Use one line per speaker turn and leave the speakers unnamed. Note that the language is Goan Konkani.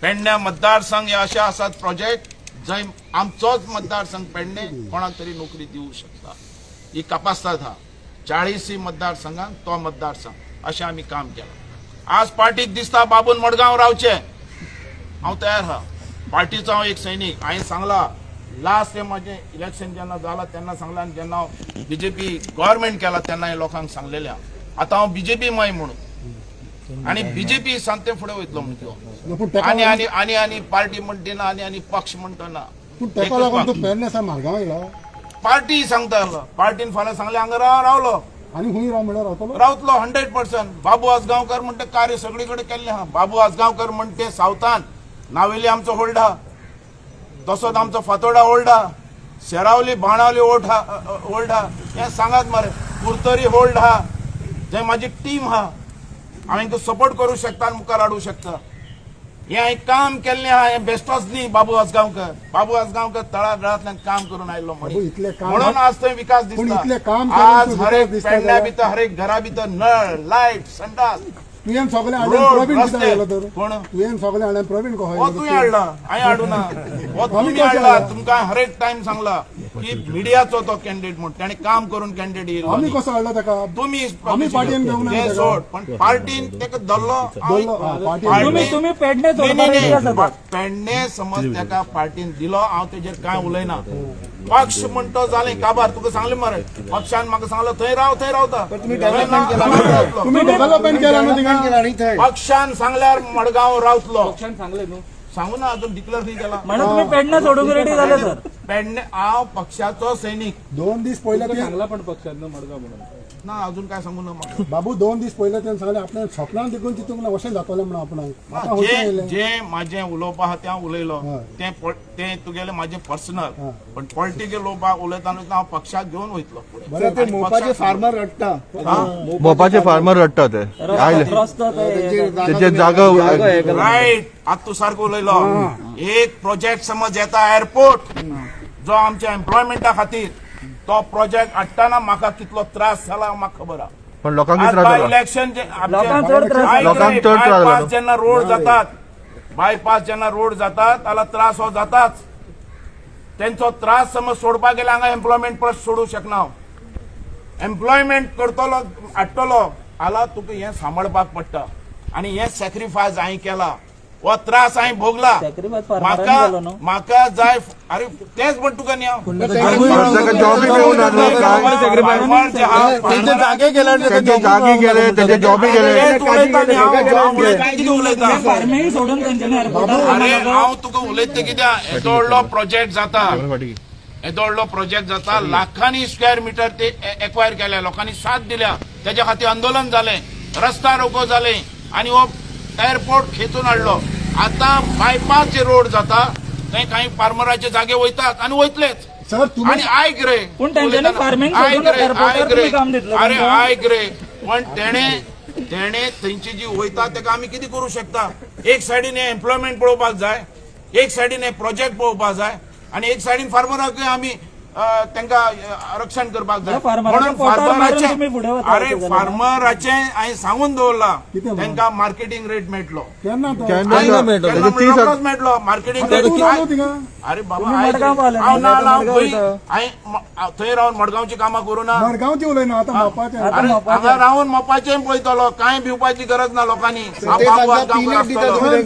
पेडण्या मतदारसंघ हे अशे आसात प्रोजेक्ट जंय आमचोच मतदारसंघ पेडणे कोणाक तरी नोकरी दिवंक शकता. ही कपासतात हा 40 मतदारसंघात तो मतदारसंघ अशें आमी काम केलां. आज पार्टीक दिसता बाबून मडगांव रावचें, हांव तयार आहा. पार्टीचो हांव एक सैनीक. हांवें सांगला, लास्ट हे म्हाजें इलेक्शन जेन्ना जाला तेन्ना सांगला आनी जेन्ना हांव बीजेपी गव्हर्मेंट केला तेन्ना हे लोकांक सांगलेलें आहा, आतां हांव बीजेपी मय म्हणून आनी बीजेपी सांगते फुडें वयतलो म्हणून.
पूण तेका
आनी आनी आनी आनी पार्टी म्हणटी ना आनी आनी पक्ष म्हणटो ना.
पूण तेका लागून तूं पेडणे सावन मारगांव येयला.
पार्टी सांगता, पार्टीन फाल्यां सांगलें हांगा राव, रावलो.
आनी खूंय राव म्हणल्यार रावतलो?
रावतलो 100%. बाबू आजगांवकर म्हणटे कार्य सगळी कडेन केल्लें आहा. बाबू आजगांवकर म्हणटे सावथान नावेली आमचो होल्ड आहा, तसोच आमचो फातोडा होल्ड आहा, शेरावली बाणावली होल्ड आहा, होल्ड आहा. हें सांगात मरे, कुर्तरी होल्ड आहा, जंय म्हाजी टीम आहा, हांव सपोर्ट करूं शकता आनी मुखार हाडूं शकता. हें हांवें काम केल्लें आहा. हें बेश्टोच न्ही बाबू आजगांवकर. बाबू आजगांवकर तळागाळांतल्यान काम करून आयिल्लो.
बाबू, इतलें काम-
म्हणून आज थंय विकास
पूण
दिसता.
इतलें काम करून
आज
तूं
हरेक
विकास दिसता
पेडण्या
जाल्यार-
भितर, हरेक घरा भितर नळ, लायट, संडास,
तुवें सगळें हाडलें,
रोड,
प्रवीण कित्याक
रस्ते.
येयलो तर?
कोण?
तुवें सगळें हाडलें, प्रवीण कसो
हो
येयलो
तुवें
तर?
हाडला, हांवें हाडूना. हो तुमी
कशें
हाडला.
हाडला?
तुमकां हरेक टायम सांगला की मिडियाचो तो कॅन्डिडेट म्हूण, ताणें काम करून कॅन्डिडेट येयलो.
आमी कसो हाडलो ताका?
तुमी
आमी पार्टीन घेवंक ना
तें
ताका.
सोड, पण पार्टीन ताका धरलो.
धरलो, हा, पार्टीन.
तुम्ही तुम्ही पेडणे
नाही,
सोडपाक
नाही,
रेडी
नाही.
आसात?
पेडणे समज ताका पार्टीन दिलो, हांव तेजेर कांय उलयना. पक्ष म्हणतो जालें काबार. तुका सांगलें मरे, पक्षान म्हाका सांगलो थंय राव, थंय रावता. थंय ना, हांगा रावतलो.
तुमी डेव्हलपमेंट केला न्हू थिंगा?
पक्षान सांगल्यार मडगांव रावतलो.
पक्षान सांगले न्हू?
सांगू ना, अजून डिक्लेअर नाही केला.
म्हणून तुम्ही पेडणे सोडूंक रेडी झाले सर?
पेडणे हांव पक्षाचो सैनीक.
2 दीस पयले ते
सांगला पण पक्षान न्हू मडगांव म्हणून.
ना, अजून काय सांगू ना म्हाका.
बाबू, 2 दीस पयले तेणें सांगलें आपल्या सपनान देखून चितूंक ना अशें जातलें म्हणून आपणाक. आतां
जे
खंयचें येयलें?
जे माझे उलोवपा आहा तें हांव उलयलो.
हय.
तें तुगेलें म्हाजें पर्सनल,
हय.
पण पॉलिटिकल उलोवपाक उलयतना हांव पक्षाक घेवन वयतलो फुडें.
बरें.
ते
आनी
मोपाचे
पक्षाक
फार्मर रडटा.
मोपाचे फार्मर रडटा ते आयले.
रस्तो ते
तेचे जागा.
रायट, आता तूं सारको उलयलो. एक प्रोजेक्ट समज येता एअरपोर्ट, जो आमच्या एम्प्लॉयमेंटा खातीर, तो प्रोजेक्ट हाडटना म्हाका कितलो त्रास जाला म्हाका खबर आहा.
पण लोकांक
आज
त्रास
बाय
जाला.
इलेक्शन.
लोकांक चड त्रास जाला.
लोकांक चड त्रास
बायपास
जाला.
जेन्ना रोड जातात, बायपास जेन्ना रोड जातात जाल्यार त्रास हो जाताच. तेंचो त्रास समज सोडपाक गेल्यार हांगा एम्प्लॉयमेंट परत सोडूंक शकना हांव. एम्प्लॉयमेंट करतलो, हाडटलो जाल्यार तुका हें सांबाळपाक पडटा आनी हें सॅक्रिफायस हांवें केला, हो त्रास हांवें भोगला.
सॅक्रिफायस फार्मरांनी
म्हाका
केलो न्हू?
म्हाका जाय, अरे तेच म्हण तुका न्ही हांव.
ताका जॉबी मेळूं ना न्हू काय.
फार्मर जे आहा,
तेंचे जागे गेले.
तेंचे जागे गेले, तेंचे जॉबी गेले.
तेच उलयता न्ही हांव. हांव उलयता कितें उलयता?
फार्मींग सोडून तेंच्यांनी एअरपोर्टार
अरे, हांव तुका उलयता कित्याक, येदो व्हडलो प्रोजेक्ट जाता, येदो व्हडलो प्रोजेक्ट जाता, लाखांनी स्क्वेअर मिटर ते एक्वायर केल्या, लोकांनी साथ दिल्या, तेज्या खातीर आंदोलन जालें, रस्ता रोको जाले आनी हो एअरपोर्ट खेचून हाडलो. आतां बायपास जे रोड जाता थंय कांय फार्मराचे जागे वयतात आनी वयतलेच.
सर, तुमी
आणि ऐक रे.
पूण तेंच्यांनी फार्मींग
ऐक
सोडून
रे,
एअरपोर्टार
ऐक रे.
तुमी काम दितले
अरे
तांकां?
ऐक रे, पण तेणे तेणे थंयची जी वयता तेका आमी कितें करूं शकता? एक सायडीन एम्प्लॉयमेंट पळोवपाक जाय, एक सायडीन प्रोजेक्ट पळोवपाक जाय आनी एक सायडीन फार्मराकूय आमी तांकां रक्षण करपाक जाय.
फार्मराच्या
म्हणून
पोटार मारून
फार्मराचे
तुमी फुडें वता
अरे
अशें जालें.
फार्मराचे हांवें सांगून दवरला,
कितें म्हणून?
तांकां मार्केटींग रेट मेळटलो.
केन्ना तो?
केन्ना?
केन्ना
तेजे
म्हणल्यार
30
रोखडोच मेळटलो मार्केटींग
आतां
रेट.
तूं रावलो थिंगा.
अरे बाबा,
तुम्ही
आयक रे.
मडगांव पावले
हांव
न्ही?
ना ना,
मडगांव वयता.
हांवें थंय रावन मडगांवची कामां करूं ना?
मडगांवची उलयना आतां, मोपाचें.
आतां
अरे
मोपाचें.
हांगा रावन मोपाचें पळयतलो. कांय भिवपाची गरज ना लोकांनी. हांव
ते
बाबू
सांगता,
आजगांवकर
3 दिता
आसतलो.
तुमी.